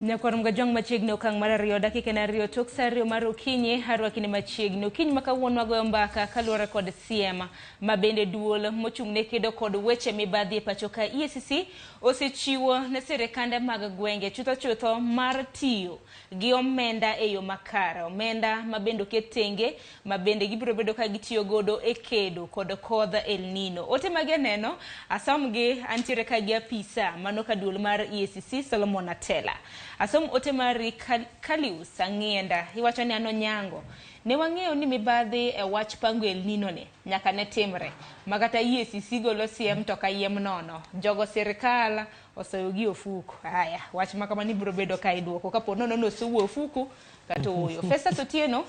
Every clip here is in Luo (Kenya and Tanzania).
Nyakwar Mgajwang' machiegni okang' mar ariyo dakika en ariyo tok sa ariyo mar okinyi arwaki ni machiegni okinyi ma kawuono wagoyo mbaka kaluwore kod siem ma bende duol mochung' ne kedo kod weche mibadhi e pacho ka EACC osechiwo ne sirikande mag gwenge chutho chutho mar tiyo gi omenda e yo makare omenda ma bende oket tenge ma bende gibiro bedo ka gitiyo godo e kedo kod kodh El Nino. Ote magi aneno, asomgi antiere ka gi apisa mano ka duol mar EACC Solomon Atela. Asom ote mari Kalius Ang'ienda, iwacho ni an Onyango. Ne wang'eyo ni mibadhi e wach pango El Nino ni nyaka ne timre. Ma kata EACC golo siem to kayiem nono. Jogo sirkal osoyo gi ofuku. Haya, wach ma kamano ibiro bedo ka iduoko kapo nono ni osowuo ofuku kata ooyo. Festus Otieno,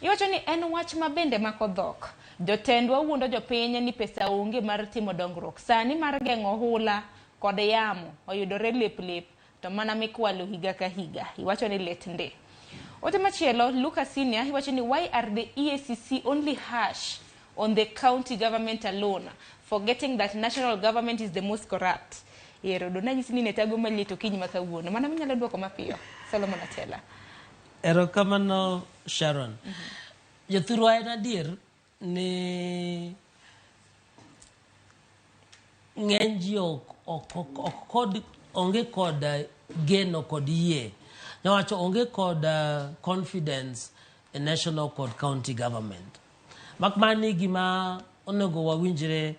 iwacho ni en wach ma bende mako dhok. Jotendwa wuondo jopiny ni pesa onge mar timo dongruok. Sani mar geng'o ohula kod yamo oyudore lep lep to mana mikwalo higa ka higa. Iwacho ni lit ndi. Ote machielo, Luka Senior, iwacho ni why are the EACC only harsh on the county government alone, forgetting that national government is the most corrupt. Ero, do nanyisi ni netago maliet okinyi ma kawuono. Mano minyalo duoko mapiyo. Solomon Atela. Erokamano Sharon. Jothurwa en adier ni ng'eny ji ok, ok, ok, ok kod, onge kod eh, geno kod yie. Nyawacho onge kod eh, confidence e national kod county government. Mak mana ni gima onego wawinjre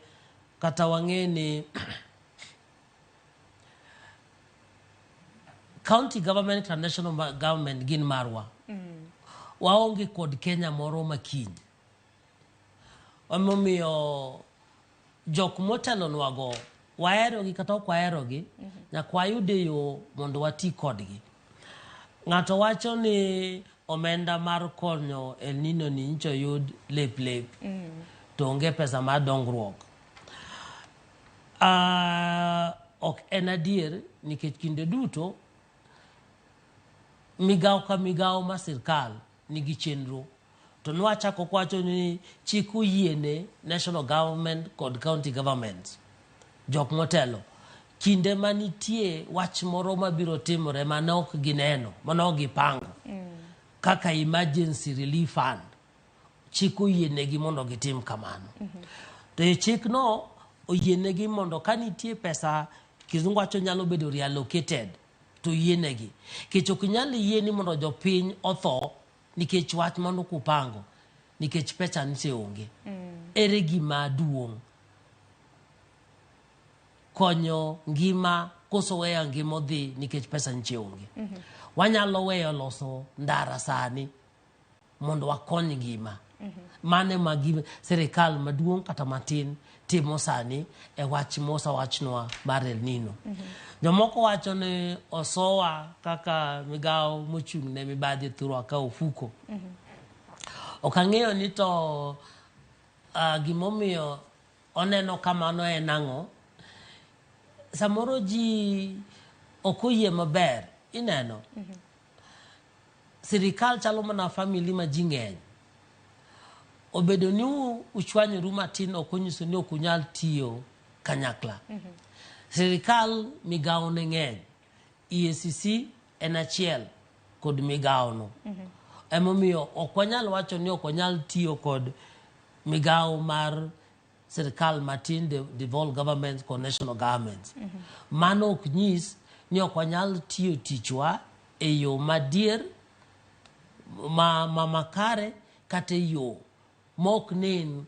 kata wang'e ni county government kata national government gin marwa. Waonge kod Kenya moro makiny. Emomiyo jok motelonwago waherogi kata ok waherogi, nyaka wayud e yo mondo wati kodgi. Ng'ato wacho ni omenda mar konyo El Nino ni nyicha oyud lep lep to onge pesa mar dongruok. Ah, ok en adier nikech kinde duto migawo ka migawo mar sirkal nigi chenro to nwachako kwacho ni chik oyiene national government kod county governments jok motelo kinde manitie wach moro mabiro timore mane ok gineno mane ok gipango kaka emergency relief fund chik oyienegi mondo gitim kamano to e chikno oyienegi mondo ka nitie pesa kizungu wacho nyalo bedo reallocated to yienegi nikech ok inyal yie ni mondo jopiny otho nikech wach mano kupango nikech pesa nise onge ere gima duong' konyo ngima koso weyo ngima odhi nikech pesa nitie onge wanyalo weyo loso ndara sani mondo wakony ngima mano ema gima sirikal maduong' kata matin timo sani e wach mosewachnwa mar El Nino. Jomoko wacho ni osowa kaka migawo mochung' ne mibadhi e thurwa ka ofuko. Ok ang'eyo ni to uh, gimomiyo oneno kamano en ang'o. Samoro ji ok oyie maber, ineno. Sirikal chalo mana family ma ji ng'eny. Obedo ni uchwanyoru matin ok onyiso ni ok unyal tiyo kanyakla. Sirikal migawo ne ng'eny. EACC en achiel kod migawo no. Emomiyo ok wanyal wacho ni ok wanyal tiyo kod migawo mar sirkal matin the devolved governments kod national governments. Mano ok nyis ni ok wanyal tiyo tichwa e yo madier ma, ma makare kata e yo ma ok nen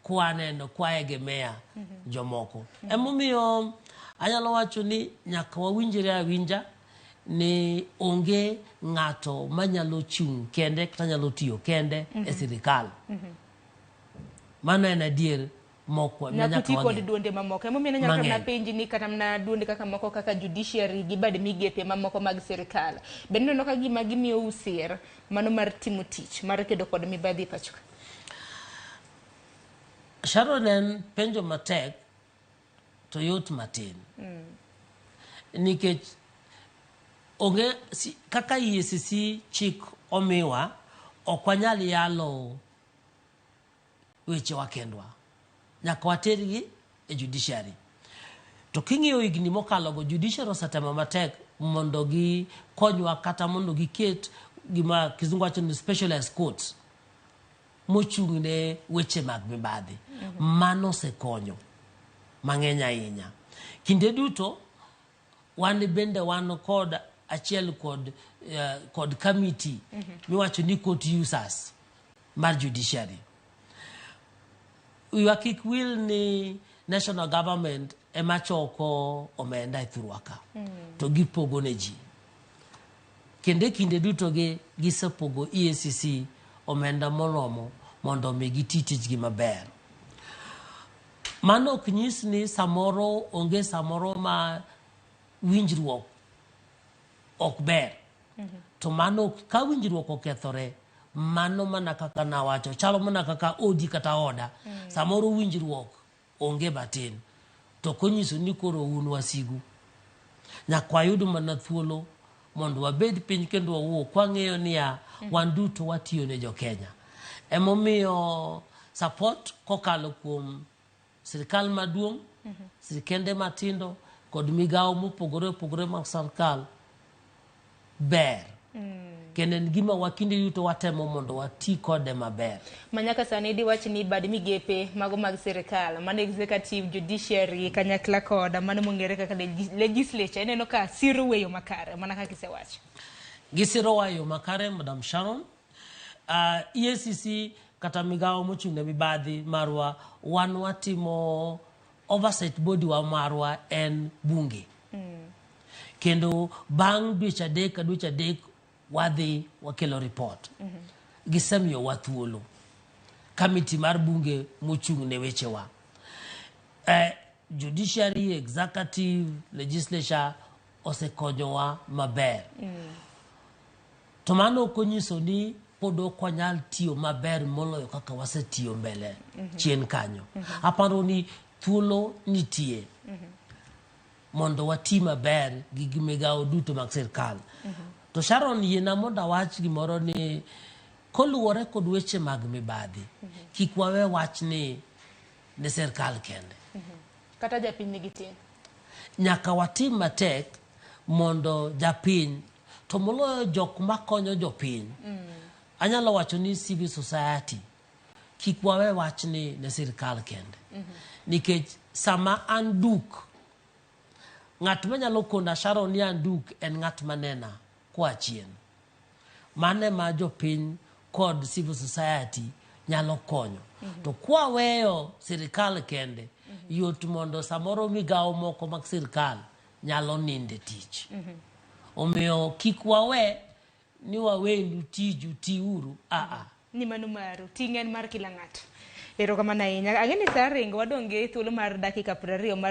kwaneno kwaegemea jomoko. Emomiyo anyalo wacho ni nyaka wawinjre awinja ni onge ng'ato manyalo chung' kende kata nyalo tiyo kende e sirikal. Mano en adier mokwa ma Nyaka nyaka uti kod wang'e. duonde mamoko. Emomiyo nanyalo kata mana Mang'eny. penji ni kata mana duonde kaka moko kaka judiciary gi bad migepe mamoko mag sirkal. Bende ineno ka gima gimiyou sir mano mar timo tich mar kedo kod mibadhi e pacho ka? Sharon en penjo matek to yot matin. Nikech onge si, kaka EACC chik omiwa ok wanyal yalo wechewa kendwa. Nyaka watergi e judiciary. To king'iyo higni mokalogo, judiciary osetemo matek mondo gikonywa kata mondo giket gima kizungu wacho ni specialized courts mochung' ne weche mag mibadhi. Mano osekonyo mang'eny ahinya. Kinde duto wan bende wan kod achiel kod, kod committee miwacho ni court users mar judiciary. Wiwa kik wil ni national government ema choko omenda e thurwa ka to gipogo ne ji. Kendo e kinde duto gi gisepogo EACC omenda moromo mondo omi giti tijgi maber. Mano ok nyis ni samoro onge samoro ma winjruok ok ber. To mano ka winjruok okethore, mano mana kaka nawacho, chalo mana kaka odi kata oda. Samoro winjruok onge matin, to ok onyiso ni koro un wasigu. Nyaka wayud mana thuolo mondo wabed piny kendo wawuo kwang'eyo niya wan duto watiyo ne jo-Kenya. Emomiyo support kokalo kuom sirikal maduong', sirikende matindo kod migawo mopogore opogore mag sirikal ber. Kendo en gima wakinde duto watemo mondo wati kode maber. Manyaka sani diwach ni bad migepe mago mag sirikal, mano executive, judiciary, kanyakla koda mano mong'ere kaka legislature, ineno ka siro weyo makare mana kaka isewacho. Gisirowa e yo makare, Madam Sharon. EACC kata migawo mochung' ne mibadhi marwa, wan watimo oversight body wa marwa en bunge. Kendo bang' dweche adek ka dweche adek wadhi wakelo report. Gisemiyowa thuolo. Committee mar bunge mochung' ne wechewa. Judiciary, executive, legislature osekonyowa maber. To mano ok onyiso ni pod ok wanyal tiyo maber moloyo kaka wasetiyo mbele chien kanyo. Aparo ni thuolo nitie mondo wati maber gi migawo duto mag sirkal. To Sharon yiena mondo awach gimoro ni koluwore kod weche mag mibadhi, kik wawe wach ni ne sirkal kende. Kata japiny nigi ting'. Nyaka watim matek mondo japiny, to moloyo jok makonyo jopiny, anyalo wacho ni civil society, kik wawe wach ni ne sirkal kende. Nikech sama an duk, ng'at manyalo kona Sharon ni an duk en ng'at manena koa chien. Mano ema jopiny kod civil society nyalo konyo. To kwaweyo sirikal kende, yot mondo samoro migawo moko mag sirikal nyalo ninde tich. Omiyo kik wawe ni wawenu tiju tiuru, aa. Ni mano maru, ting' en mar kila ng'ato. Erokamano ahinya. Ang'e ni sa ringo wadong' gi thuolo mar dakika 20 mar